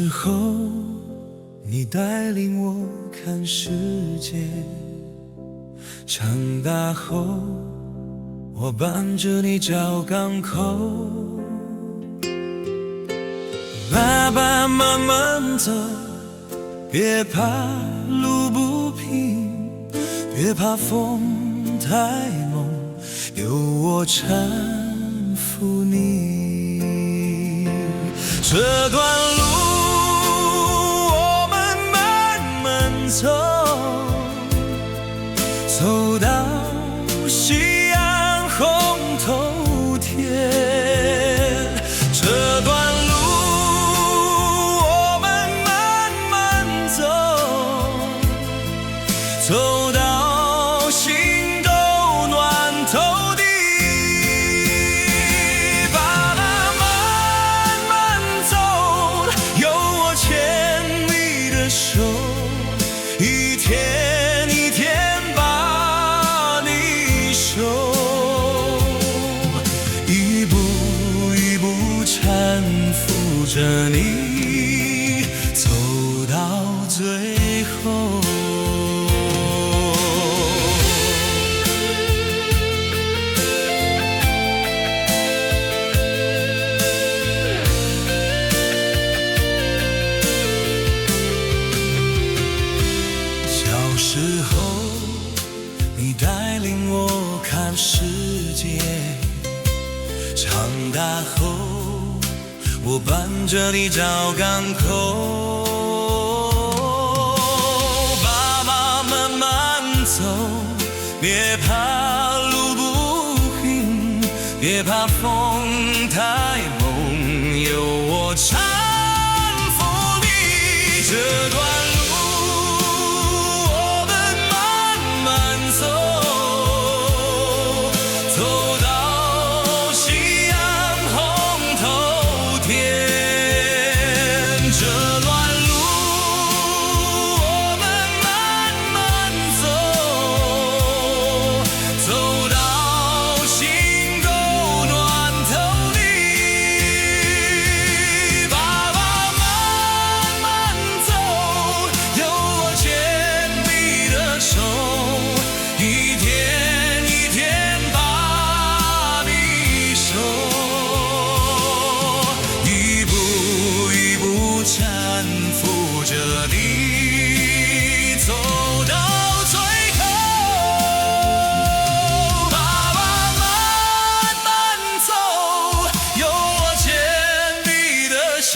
時候，你帶領我看世界；長大後，我伴著你找港口。爸爸慢慢走，別怕路不平，別怕風太猛，有我攙扶你。這段路我們慢慢走，走到夕陽紅透天。這段路我們慢慢走，走到心都暖透的。爸爸慢慢走，有我牽你的手，一天一天把你守，一步一步攙扶著你，走到最後。小時候，你帶領我看世界；長大後，我伴著你找港口。爸爸慢慢走，別怕路不平，別怕風太猛，有我攙扶你。這段路我們慢慢走，走到夕陽紅透天。這段路我們慢慢走，走到心都暖透的。爸爸慢慢走，有我牽你的手，一天一天把你守，一步一步攙扶著你，走到最後。爸爸慢慢走，有我牽你的手。